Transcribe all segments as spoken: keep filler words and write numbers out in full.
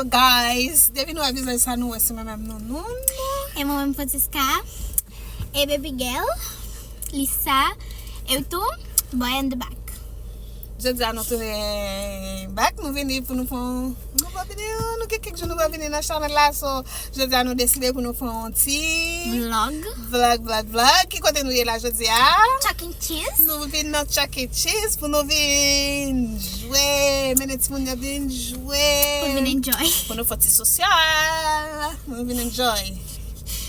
Guys, depi nou wè vizaj sa, nou wè se mwen menm Nounoun. E mwen menm Francisca. E baby girl, Lisa. E tou, boy in the back. Jodi a nou tounen back, nou vini pou nou fè yon nouvo videyo. Nou gen kèk jou nou pa vini nan chanèl la, so jodi a nou deside pou nou fè yon ti vlog, vlog, vlog, vlog. Ki kote nou ye la jodi a? Chuck E. Cheese. Nou vin nan Chuck E. Cheese pou nou vin jwe, mennen timoun yo vin jwe. Pou nou vin enjoy. Pou nou fè ti sosyal. Pou nou vin enjoy.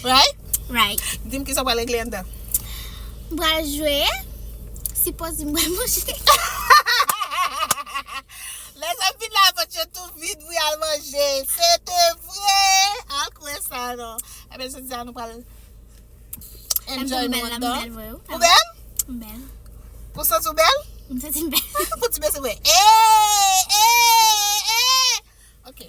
Right? Right. Di m kisa w pral regle anndan. M pral jwe. Sipoze m pral manje. Lèzanmi, vin la, vant yo tou vid, wi, al manje. Se te vre. Al kwè sa, non. Ebyen, jodi a nou pral enjoy nou anndan. Ou bèl? M bèl. Ou santi w bèl? M santi m bèl. Pou ti bese vre. Eh, eh, eh. Ok.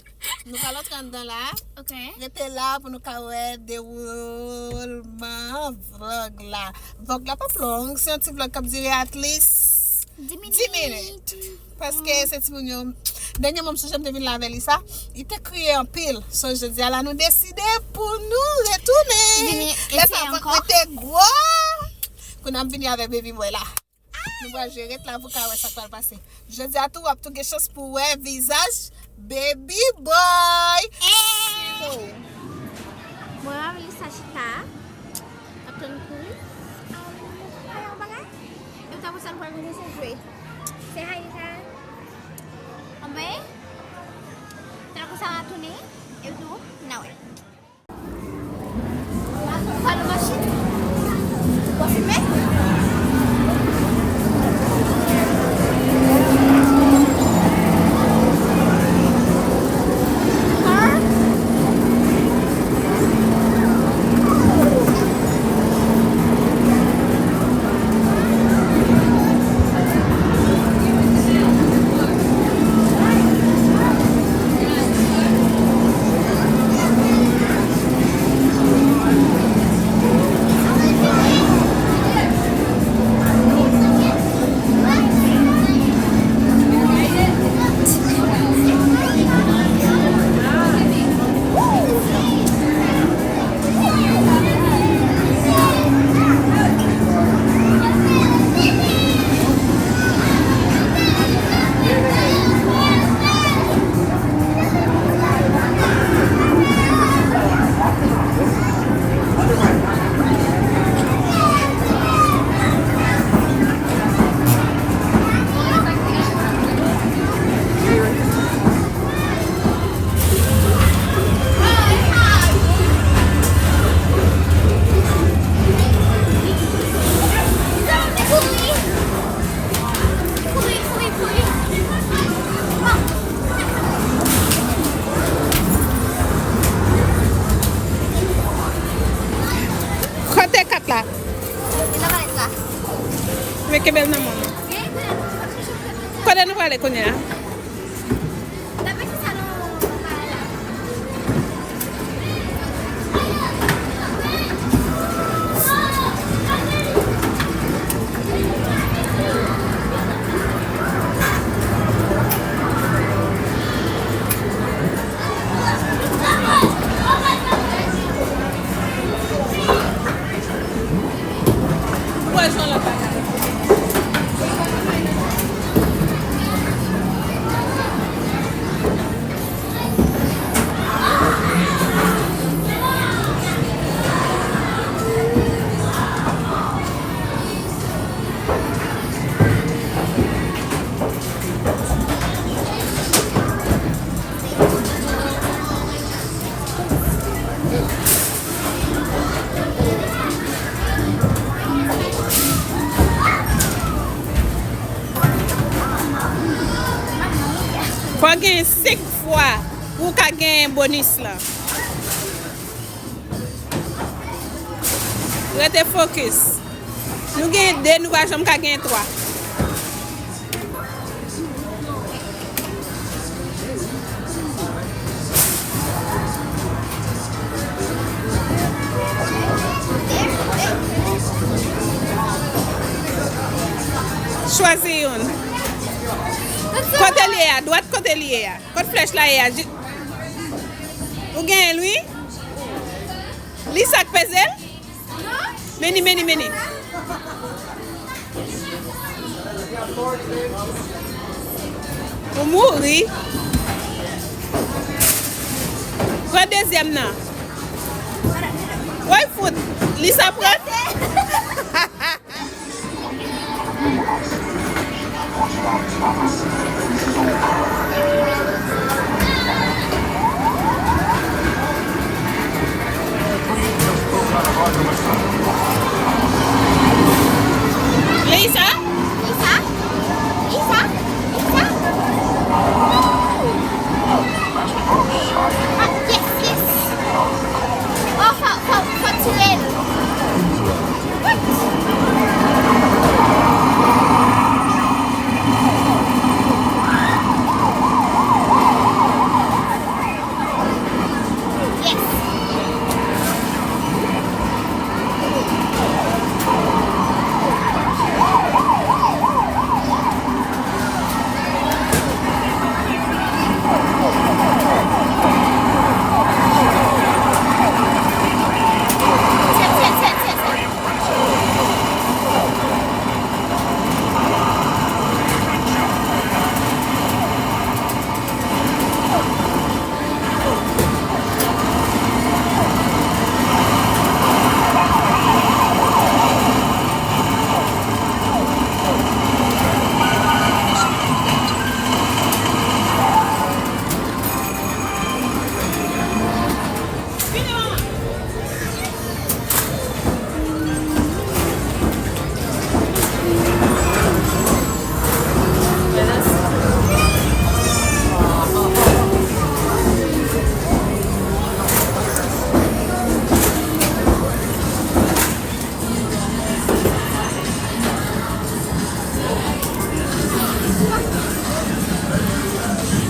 Nou pral antre anndan la. Ok. Rete la pou nou ka wè dewoulman vlog la. Vlog la p ap long. Se yon ti vlog k ap dire at least dis minit. Dis minit. Paske se timoun yo. Dènyèman, m sonje m te vin la avè Lisa. Li te kriye anpil. So, jodi a la, nou deside pou nou retounen. Vini eseye ankò. Lè sa vant mwen te gwo. Kounye a m vini avè baby boy la. Nou pral jwe, ret la pou ka wè sa k pral pase. Jodi a tou, w ap tou gen chans pou wè vizaj baby boy. Eh! Sino. Mwen avè Lisa chita. Ap tann Chris. Al fè yon bagay. E tankou sa nou pral kòmanse jwe. Say hi, Lisa. Anben, tankou sa n a tounen. E tou, n a wè. Kote kat la? Men kenbe l nan men w. Kote nou prale kounye a? Fò gen senk fwa pou w ka genyen bonis lan. Rete fokis. Nou genyen de, nou pa janm ka genyen twa. Chwazi youn. Kote l ye a? Dwat kote l ye a? Kot flèch la ye a? Ji- Ou genyen l, wi. Li sa k peze l? Meni, meni, meni. Ou mouri. Pran dezyèm nan. Woy fout. Li sa pran. Lisa? Lisa? Lisa? Lisa? Ah, yes, yes. Oh, fò, fò, fò tire l.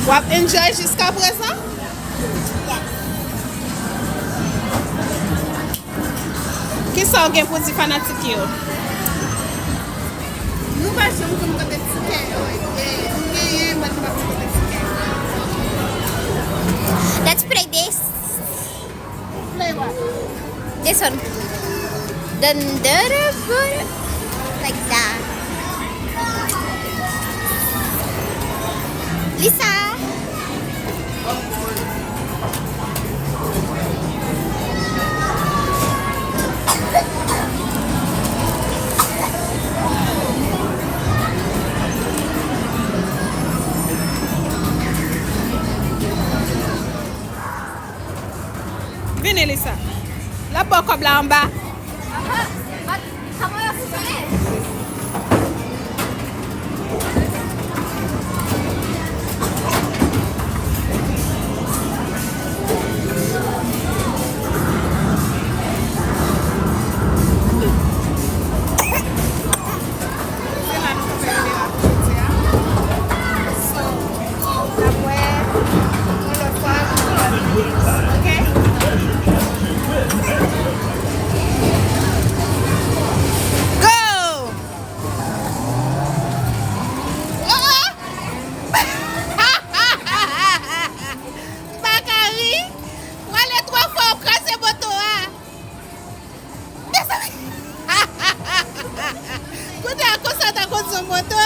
W ap enjoy jiskaprezan? Kisa w gen pou di fanatik yo? Nou pa janm konn kote tikè yo ye. Nou genyen, men nou pa konn kote tikè yo ye. Let's play this. Play what? This one. Dun, dun, dun, dun. Like that. Lisa. Vini, Lisa. L ap ba w kòb la anba. Aha, but kòman yo fonksyone? Se la nou te fè videyo a pou jodi a. So, n ap wè yon lòt fwa pou yon lòt videyo. Oke? Go! Oh, oh! Pa ka ri! Prale twò fò, w kraze moto a! Mezanmi! Kounye a konsa ta kondui yon moto,